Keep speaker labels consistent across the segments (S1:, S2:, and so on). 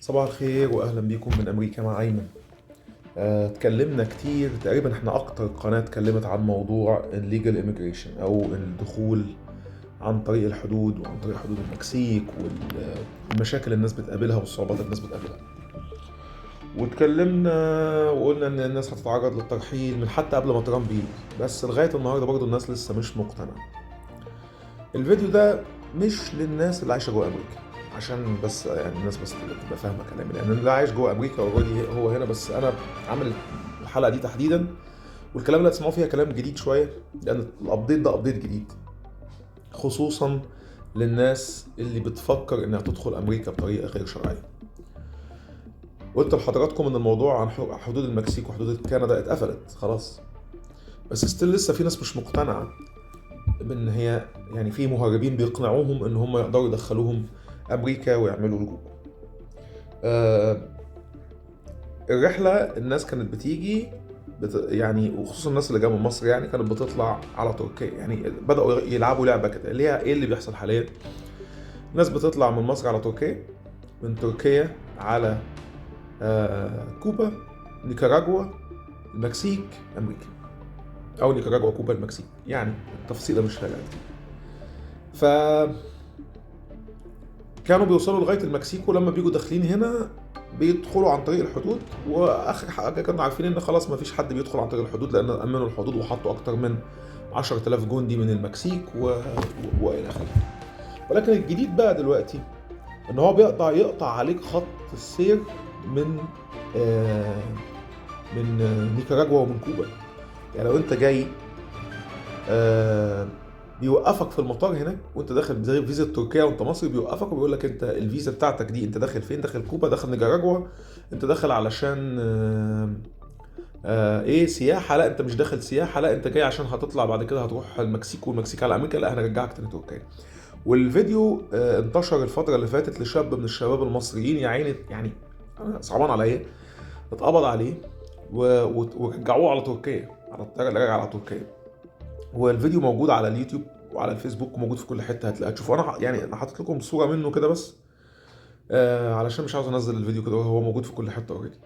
S1: صباح الخير واهلا بيكم من امريكا مع ايمن. اتكلمنا كتير، تقريبا احنا اكتر قناة اتكلمت عن موضوع ال illegal immigration او الدخول عن طريق الحدود وعن طريق حدود المكسيك والمشاكل اللي الناس بتقابلها والصعوبات اللي الناس بتقابلها. واتكلمنا وقلنا ان الناس هتتعرض للترحيل من حتى قبل ما ترامب يجي، بس لغاية النهارده برضه الناس لسه مش مقتنعة. الفيديو ده مش للناس اللي عايشه جوه امريكا، عشان بس يعني الناس بس تبقى فاهمه كلامي، لان اللي عايش جوه امريكا already هو هنا. بس انا عامل الحلقة دي تحديدا والكلام اللي هتسمعوه فيها كلام جديد شويه، لان ال update ده update جديد، خصوصا للناس اللي بتفكر انها تدخل امريكا بطريقة غير شرعية. قلت لحضراتكم ان الموضوع عن حدود المكسيك وحدود كندا اتقفلت خلاص، بس still لسه في ناس مش مقتنعة بان هي يعني في مهربين بيقنعوهم ان هم يقدروا يدخلوهم امريكا ويعملوا لجوء. الرحلة الناس كانت بتيجي يعني وخصوصا الناس اللي جاية من مصر، يعني كانت بتطلع على تركيا. يعني بداوا يلعبوا لعبه كده اللي هي ايه اللي بيحصل حاليا؟ الناس بتطلع من مصر على تركيا، من تركيا على كوبا، نيكاراجوا، المكسيك، امريكا، او نيكاراجوا، كوبا، المكسيك، يعني التفصيل ده مش فارقه كتير. ف كانوا بيوصلوا لغاية المكسيك، ولما بيجوا داخلين هنا بيدخلوا عن طريق الحدود. واخر حاجة كانوا عارفين ان خلاص ما فيش حد بيدخل عن طريق الحدود، لان امنوا الحدود وحطوا اكتر من 10,000 جندي من المكسيك والى اخره. ولكن الجديد بقى دلوقتي ان هو بيقطع يقطع عليك خط السير من نيكاراجوا ومن كوبا. يعني لو انت جاي بيوقفك في المطار هناك وانت داخل زي فيزا تركيا وانت مصري، بيوقفك وبيقول لك انت الفيزا بتاعتك دي انت داخل فين؟ داخل كوبا، داخل نيكاراجوا، انت داخل علشان ايه سياحة؟ لا انت مش داخل سياحه، لا انت جاي عشان هتطلع بعد كده هتروح المكسيك والمكسيك على امريكا، لا هنرجعك تاني تركيا. والفيديو انتشر الفترة اللي فاتت لشاب من الشباب المصريين، يا عيني يعني انا صعبان عليا، اتقبض عليه ورجعوه على تركيا، على الطيارة اللي راجعه على تركيا. والفيديو موجود على اليوتيوب وعلى الفيسبوك وموجود في كل حته، هتلاقيه تشوفوا. انا يعني انا حاطط لكم صوره منه كده بس علشان مش عاوز انزل الفيديو كده، هو موجود في كل حتة already.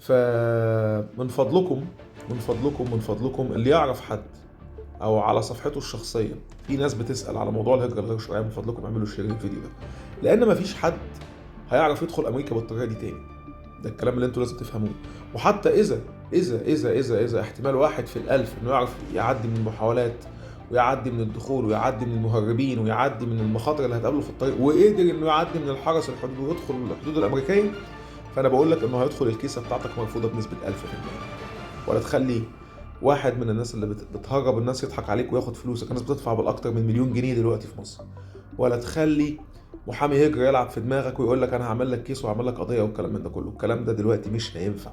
S1: فمن فضلكم من فضلكم من فضلكم اللي يعرف حد او على صفحته الشخصية في ناس بتسال على موضوع الهجرة الغير شرعيه، من فضلكم اعملوا share للفيديو ده، لان مفيش حد هيعرف يدخل امريكا بالطريقة دي تاني. ده الكلام اللي انتوا لازم تفهموه. وحتى اذا احتمال 1 في 1000 انه يعرف يعدي من المحاولات ويعدي من الدخول ويعدي من المهربين ويعدي من المخاطر اللي هتقابله في الطريق، وقدر انه يعدي من الحرس الحدود ويدخل الحدود الامريكية، فانا بقول لك انه هيدخل الكيسة بتاعتك مرفوضة بنسبة 1000%. ولا تخلي واحد من الناس اللي بتهرب الناس يضحك عليك وياخد فلوسك. الناس بتدفع بالاكتر من 1,000,000 جنيه دلوقتي في مصر. ولا تخلي محامي هجرة يلعب في دماغك ويقول لك انا هعمل لك case وهعمل لك قضية والكلام من ده كله. الكلام ده دلوقتي مش هينفع.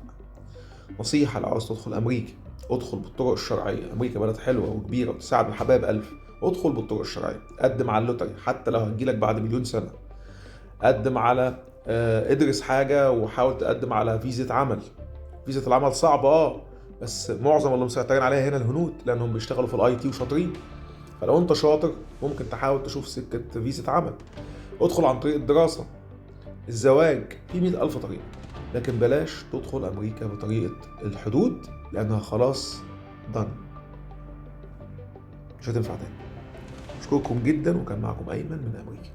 S1: نصيحة، لو عاوز تدخل امريكا ادخل بالطرق الشرعية. امريكا بلد حلوة وكبيرة وتساعد الحبايب 1000. ادخل بالطرق الشرعية، قدم على ال lottery حتى لو هتجيلك بعد 1,000,000 سنة. قدم على ادرس حاجة وحاول تقدم على فيزا عمل. فيزا العمل صعبة بس معظم اللي مسيطرين عليها هنا الهنود، لانهم بيشتغلوا في ال IT وشاطرين. فلو انت شاطر ممكن تحاول تشوف سكة فيزا عمل. ادخل عن طريق الدراسة، الزواج، في 100,000 طريقة، لكن بلاش تدخل أمريكا بطريقة الحدود لأنها خلاص done، مش هتنفع تاني. أشكركم جدا، وكان معكم أيمن من أمريكا.